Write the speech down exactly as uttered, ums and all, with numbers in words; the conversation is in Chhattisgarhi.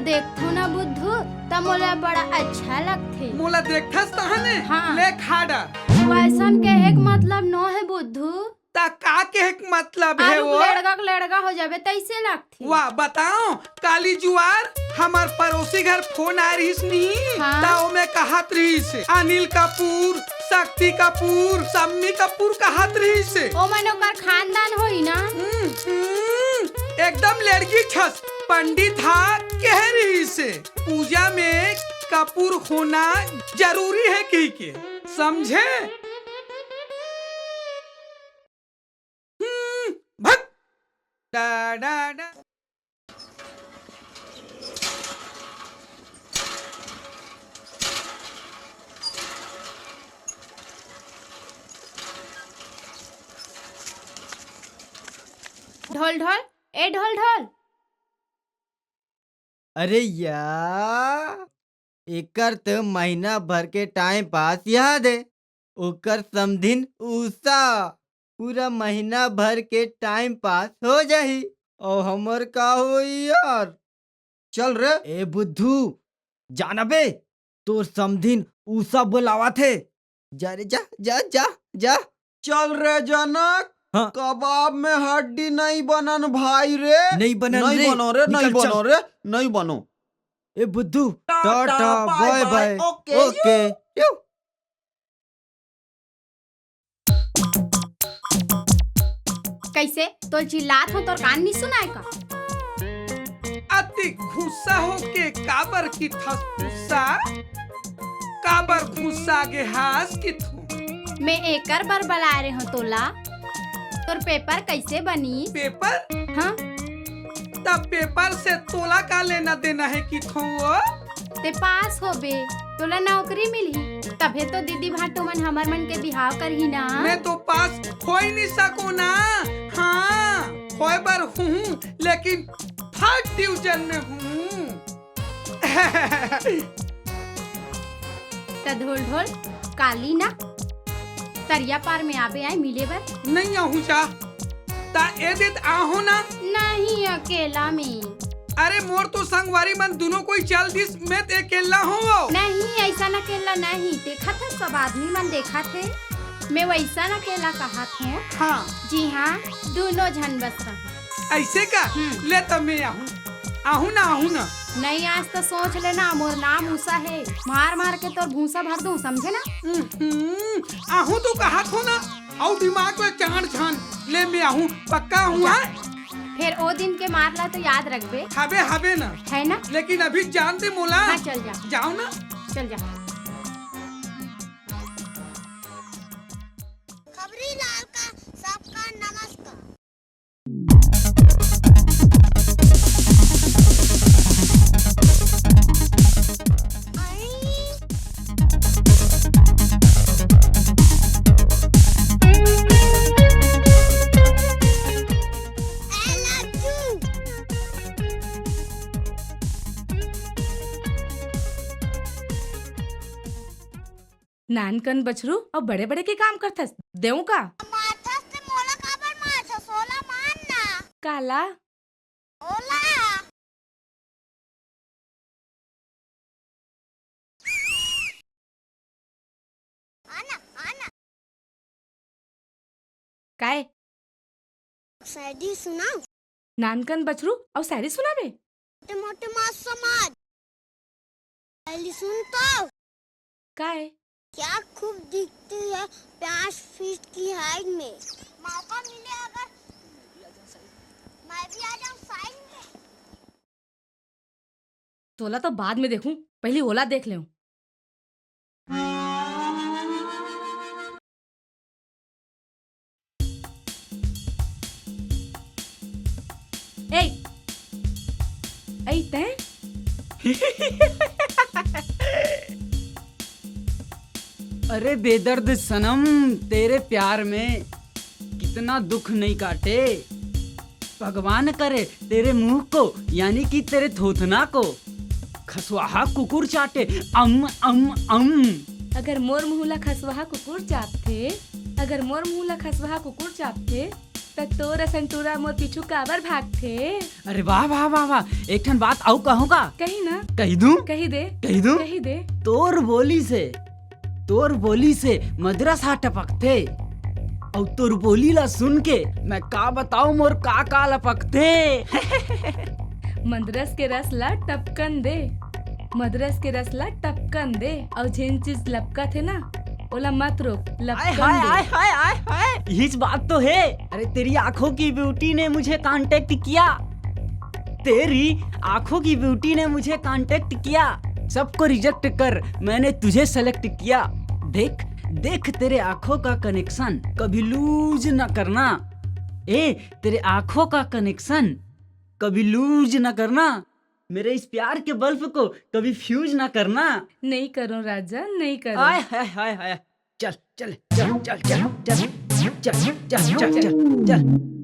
देखथो ना बुद्धू, त मोला बड़ा अच्छा लगथे। मोला देखथस तहने? हाँ। ले खा डर। वैसन कहे के मतलब नो हे बुद्धू। त का कहे के मतलब हे आलू वो? लेड़गा के लेड़गा हो जाबे, तैसे लगथे। वाह, बताओ, काली जुआर हमर पड़ोसी घर फोन आए रहिस नहीं, हाँ। त ओमे कहत रहिस, अनिल कपूर, शक्ति कपूर, सम्मी कपूर कहत रहिस। ओमन ओकर खानदान होई ना। हम्म, हम्म, एकदम लेड़गी छस, पंडित हा कहे रहिस, पूजा में कपूर होना जरूरी हे कहिके, समझे? हम्म, भक। डा, डा, डा। ढोल ढोल, ए ढोल ढोल। अरे या, एकर त महीना भर के टाइम पास याद हे। ओकर समधिन उषा पूरा महीना भर के टाइम पास हो जाही, अउ हमर का होई यार? चल रे। ए बुद्धू, जाना बे, तोर समधिन उषा बोलावत हे। जा रे, जा, जा, जा, जा। चल रे जनक, हाँ। कबाब में हड्डी नहीं बनन भाई रे। नहीं बनन नहीं रे। बनो रे, नहीं निकल, चल। बनो रे, नहीं बनो। ए बुद्धू, टाटा, टाटा, बाय बाय, बाय, ओके, ओके। यू। कैसे? तोल चिल्लात हो, तोर कान नहीं सुनाय का? अति गुस्सा होके काबर किथस गुस्सा? काबर गुस्सा गे हास किथू? मैं एकर बर बलाए रहे हूँ तोला। तोर पेपर कैसे बनी? पेपर? हाँ। तब पेपर से तोला का लेना देना हे किथू वो? ते पास होबे, तोला नौकरी मिलही, तभे तो दीदी भांटो मन हमर मन के बिहाव करही ना। मैं तो पास हो ही नहीं सको ना। हाँ, होए बर हूँ, लेकिन थर्ड डिवीजन में हूँ। त ढोल ढोल, काली ना तरिया पार में आबे आए मिले बर। नहीं आहूँ जा। ता ए दे त आहूँ ना। नहीं, अकेला में। अरे मोर तो संगवारी मन दुनों कोई चल दिस, मैं त अकेला हूँ वो। नहीं, ऐसा न अकेला नहीं, देखत हे सब आदमी मन देखत हे। मैं वैसा न अकेला कहत हूँ। हाँ। जी हाँ, दुनों झन बस रहूँ। ऐसे का? हम्म। ले त मैं आहूँ। आहूँ ना, आहूँ ना। नहीं, आज तो सोच लेना, मोर नाम उषा हे। मार मार के तोर भूसा भर दूँ, समझे ना? हम्म, आहूँ तो कहत हो ना, अउ दिमाग ला चांड़ छान ले, मैं आहूँ, पक्का आहूँ, जा। हाँ? फेर ओ दिन के मार ला तो याद रखबे। हबे, हबे ना। है ना? लेकिन अभी जान दे मोला। हाँ, चल जा। जाओ ना। चल जा। खबरी लाल का सबका नमस्कार। नानकन बछरू अउ बड़े-बड़े के काम करथस, देवं का? मारथस ते मोला काबर मारथस? ओला मार ना। काला? ओला। आना, आना। काय? शायरी सुनाओ। नानकन बछरू अउ शायरी सुनाबे? मोटे मोटे मास समाज। पहली सुन तो। काय? क्या खूब दिखती है पाँच फीट की हाइट में। मौका मिले अगर मैं भी आ जाऊं साइड में। तोला तो बाद में देखूं, पहली ओला देख लेऊं। ए, ए, तैं? अरे बेदर्द सनम, तेरे प्यार में कितना दुख नहीं काटे। भगवान करे तेरे मुंह को, यानी कि तेरे थोथना को, खसवाहा कुकुर चाटे। अम, अम, अम। अगर मोर मुंह ला खसवाहा कुकुर चाटथे, अगर मोर मुंह ला खसवाहा कुकुर चाटथे, त तोर असन टूरा मोर पीछू काबर भागथे? अरे वाह, वाह, वाह, वाह। एक ठन बात अउ कहूँ का? कही ना। कही दूँ? कही दे। कही दूँ? कही दे। तोर बोली से, तोर बोली से मदरस हा टपकथे। अउ तोर बोली ला सुन के मैं का बताऊँ, मोर का का लपकथे। मदरस के रस ला टपकन दे, मदरस के रस ला टपकन दे। अउ जेन चीज लपकत हे ना, ओला मत रोक, आय लपकन हाय, दे। आय हाय, आय हाय। यहीच बात तो है। अरे, तेरी आंखों की ब्यूटी ने मुझे कांटेक्ट किया, तेरी आंखों की ब्यूटी ने मुझे कांटेक्ट किया। सबको रिजेक्ट कर, मैंने तुझे सेलेक्ट किया। देख, देख तेरे आंखों का कनेक्शन कभी लूज ना करना। ए, तेरे आंखों का कनेक्शन कभी लूज ना करना। मेरे इस प्यार के बल्ब को कभी फ्यूज ना करना। नहीं करो राजा, नहीं करो। हाय हाय हाय हाय। चल चल चल चल चल चल चल चल चल चल चल।